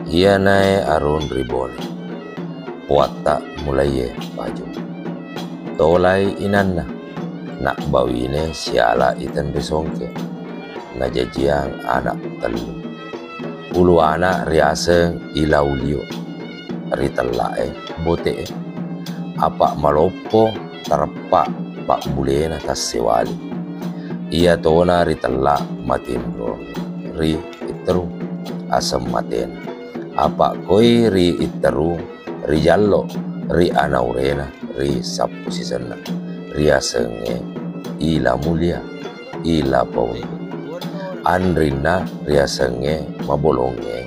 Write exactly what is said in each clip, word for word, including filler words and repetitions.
Iyanaé arung ri Bone, poatta mulaiyé Pajung. Tolai inanna, nabbawine siala Itenri Songke, najajiang ana tellu. Uluwana riaseng I Laulio, ritella'é Bote'é. Apa maloppo tareppa pabbuléna tassewali. Iyatona ritella Matinro ri Itterung, aseng maténa. Apa koi ri Itterung, rijallo ri anauréna ri sapposisenna, riasengngé I La Mulia, I La Paundu. Anrinna riasengngé mabolongngé,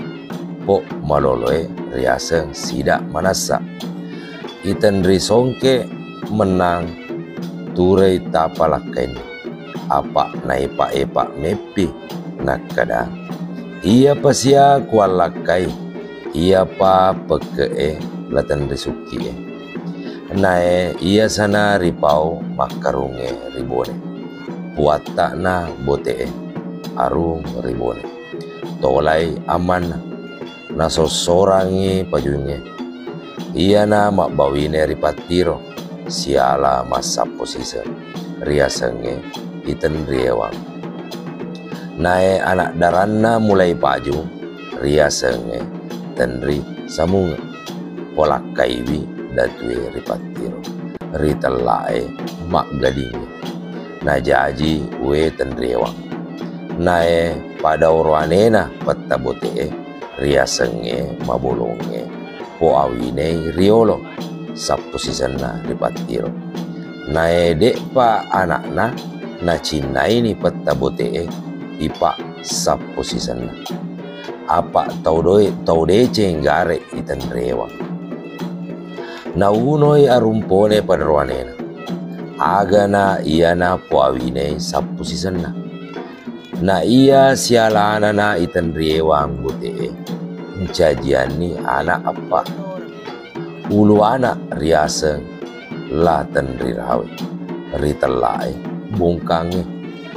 po maloloé riaseng Sida Manassa. Itenri Songke mennang turéi tapalakkainna. Apa naépa-épa meppi nakkeda, "Iyapa sia kuallakkai, iyapa pekke'é latenri sukki'é." Naé iyasana ripau makkarungngé ri Bone. Puatta'na Bote'é, arung ri Bone. Tolai ammanna. Nasossorangngi Pajungngé. Iyana mabbawiné ri Pattiro, siala massapposiseng, riasengngé Itenriéwang. Naé ana daranna mulai Pajung, riasengngé Tenri Samungeng. Polakkaiwi datué ri Pattiro, ritella'é Maggadingngé. Najaji uwé Tenriéwang. Naé pada orowanéna Petta Bote'é, riasengngé mabolongngé, poawinéi riolo, sapposisenna ri Pattiro. Naé dé'pa ana'na, nacinnaini Petta Bote'é, ipa sapposisenna. Apa tau doé-, tau décéng garé Itenriéwang. Naunoi Arung Pone pada orowanéna. Agana iyana poawinéi sapposisenna. Na iya sialanana Itenriéwang Bote'é, ncajianni ana eppa. Uluwana riaseng La Tenri Rawé, ritella'é Bongkangngé,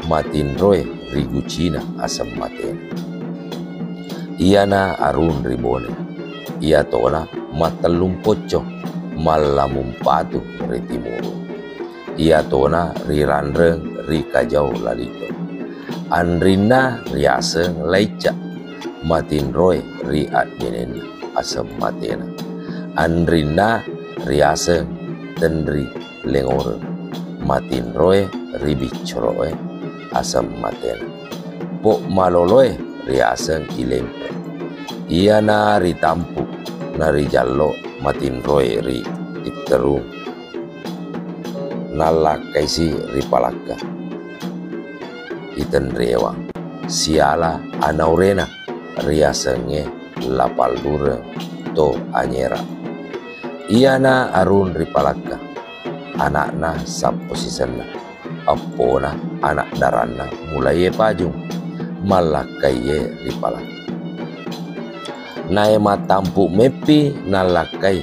matinroé ri Gucina aseng maténa. Iyana arung ri Bone, iyatona Mattellung Pocco, Mallamung Patu ri Timurung. Iyatona riranreng ri Kajau Laliddo. Anrinna riaseng Laicca, matinroé ri addénénna aseng maténa. Anrinna riaseng Tenri Lengoreng, matinroé ri Biccoro'é aseng maténa. Po maloloé riaseng I Lempe. Iyana ritampu narijallo matinroé ri Itterung. Nallakkaisi ri Palakka Itenriéwang siala anauréna riasengngé La Pallureng To Anyera. Iyana arung ri Palakka, ana'na sapposisenna, eppona ana daranna mulaié Pajung, mallakkaiyé ri Palakka. Naé mattampu meppi nallakkai,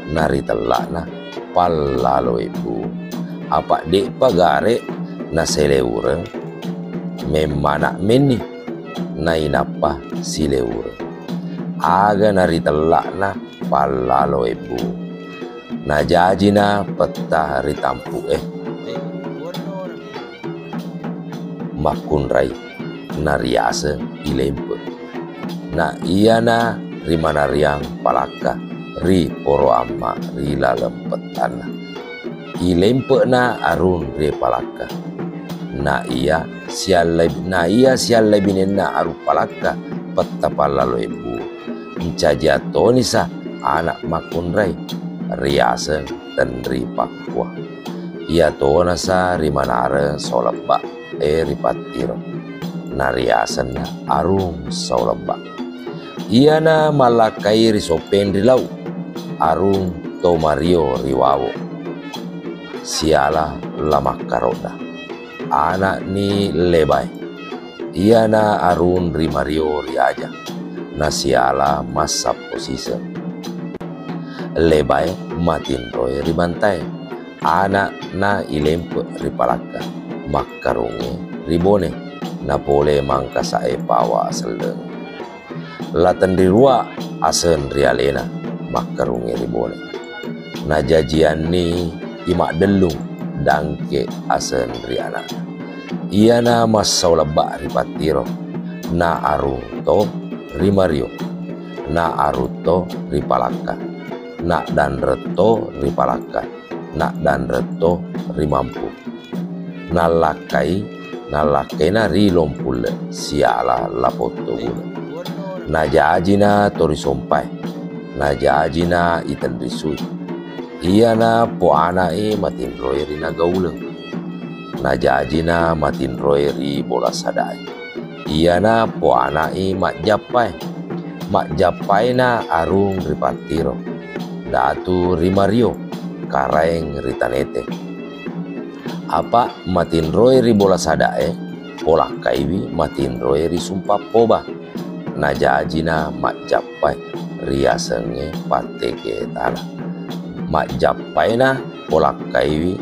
naritella'na Pallalo Ebbu. Apa dé'pa garé naséléwureng, mémmana menni nainappa siléwureng. Aga naritella'na Pallalo Ebbu. Najajina Petta ritampu'é. Makkunrai nariaseng I Lempe. Na iyana rimanariang Palakka ri Poro Amma ri laleng pettanna. I Lempe'na arung ri Palakka. Na iya siallai-, na iya siallaibinenna Arung Palakka Petta Pallalo Ebbu. Ncajiang tonisa ana makkunrai riaseng Tenri Pakkua. Iyatonasa rimanareng Saulebba é ri Pattiro. Nariasenna Arung Saulebba. Iyana mallakkai ri Soppeng ri Lau, Arung To Mario ri Wawo. Siala La Makkarodda. Ana'ni Lebaé. Iyana arung ri Mario ri Aja, nasiala massapposiseng. Lebaé matinroé ri Bantaé, ana'na I Lempe ri Palakka, makkarungngé ri Bone, napolé Mangkasaé Pawa Selleng. La Tenrirua, aseng ri alena, makkarungnge ri Bone. Najajianni I Maddellung dangke aseng ri ana'na. Iyana massau lebba ri Pattiro, na arung to ri Mario, na arung to ri Palakka, na danreng to ri Palakka, na danreng to ri Mampu. Nallakkai, nallakkaina ri Lompulle siala La Pottoguna. Najajina to ri Sompae, najajina I Tenrisui. Iyana poana'i matinroe ri Nagauleng. Najajina matinroe ri Bola Sadae. Iyana poana'i Majjappae. Majjappaena arung ri Pattiro, datu ri Mario, karaeng ri Tanete. Apa matinroe ri Bola Sadae, polakkaiwi matinroe ri Sumpang Poba. Najajina Majjappae, riasengnge Patteke Tana. Majjappaena polakkaiwi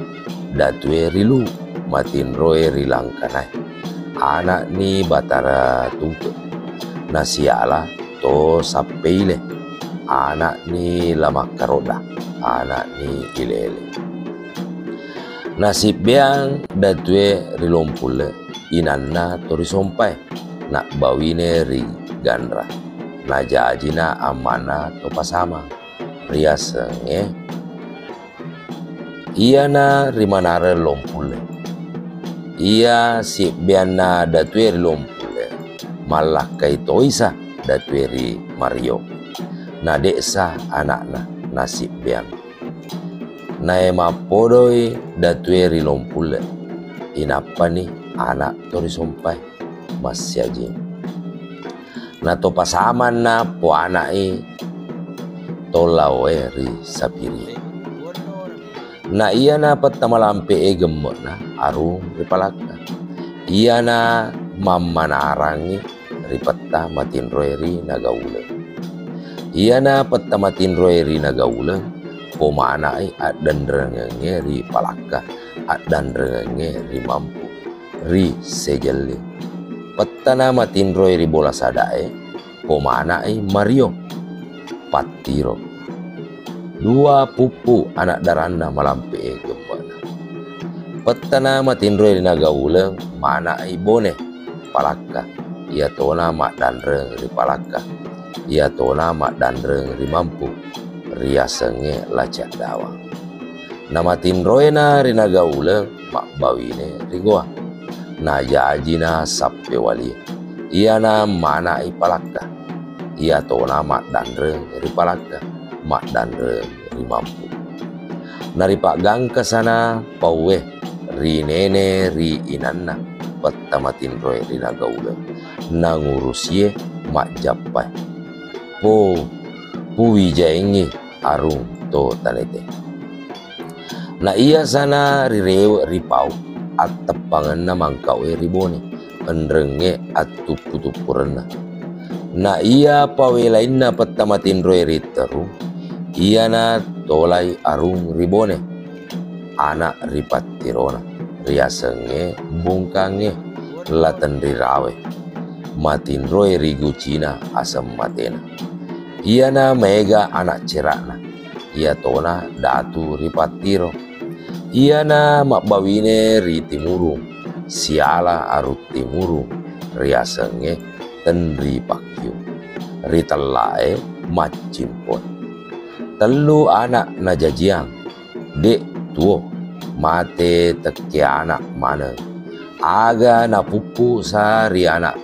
datue ri Luwu, matinroe ri Langkanae. Ana'ni Batara Tungke. Nasiala to Sappeile. Ana'ni La Makkarodda. Ana'ni Ilele. Nasibbeang datue ri Lompulle, inanna to ri Sompae, nabbawine ri Ganra. Najajina ammana to Pasamang, riasengnge Iyana ri Manareng Lompulle. Iya sibbeanna datue ri Lompulle, mallakkai toisa datue ri Mario. Nade'sa ana'na nasibbeang. Nae mappodoi datue ri Lompulle, inappani ana' to ri Sompae massiajing. Na to Pasamanna poana'i to laoe ri Sapiri. Na iyana petta malampe'e gemme'na arung ri Palakka. Iyana mammanarangngi ri petta matinroe ri Nagauleng. Iyana petta matinroe ri Nagauleng, pomana'i addanrengengnge ri Palakka, addanrengengnge ri Mampu, ri Sejelli. Pettana matinroe ri Bola Sadae, pomana'i Mario, Pattiro. Dua puppu ana' daranna malampe'e gemme'na. Pettana matinroe ri Nagauleng, mana'i Bone, Palakka. Iyatona maddanreng ri Palakka. Iyatona maddanreng ri Mampu, riasengnge La Caddawang. Namatinroena ri Nagauleng, mabbawine ri Gowa. Najajina Sappewalie. Iyana mana'i Palakka. Iyatona maddanreng ri Palakka, maddanreng ri Mampu. Naripaggangkasana pauwe ri nene ri inanna petta matinroe ri Nagauleng. Nangurusie Majjappae. Po, puwijaengngi arung to Tanete. Na iya sana rirewe' ripau atteppangenna Mangkau'e ri Bone, enrengnge attuppu-tuppurenna. Na iya pawelainna petta matinroe ri Terru, iyana tolai arung ri Bone, ana' ri Pattirona, riasengnge Bungkangnge, La Tenrirawe, matinroe ri Gucina aseng matena. Iyana maega ana' cera'na, iyatona Datu ri Pattiro. Iyana mabbawine ri Timurung, siala arung Timurung, riasengnge Tenri Pakkiu. Ri tellae Maccimpoe. Tellu ana' najajiang, de' tuo, mate tekke ana' maneng. Aga napuppu sa ri ana'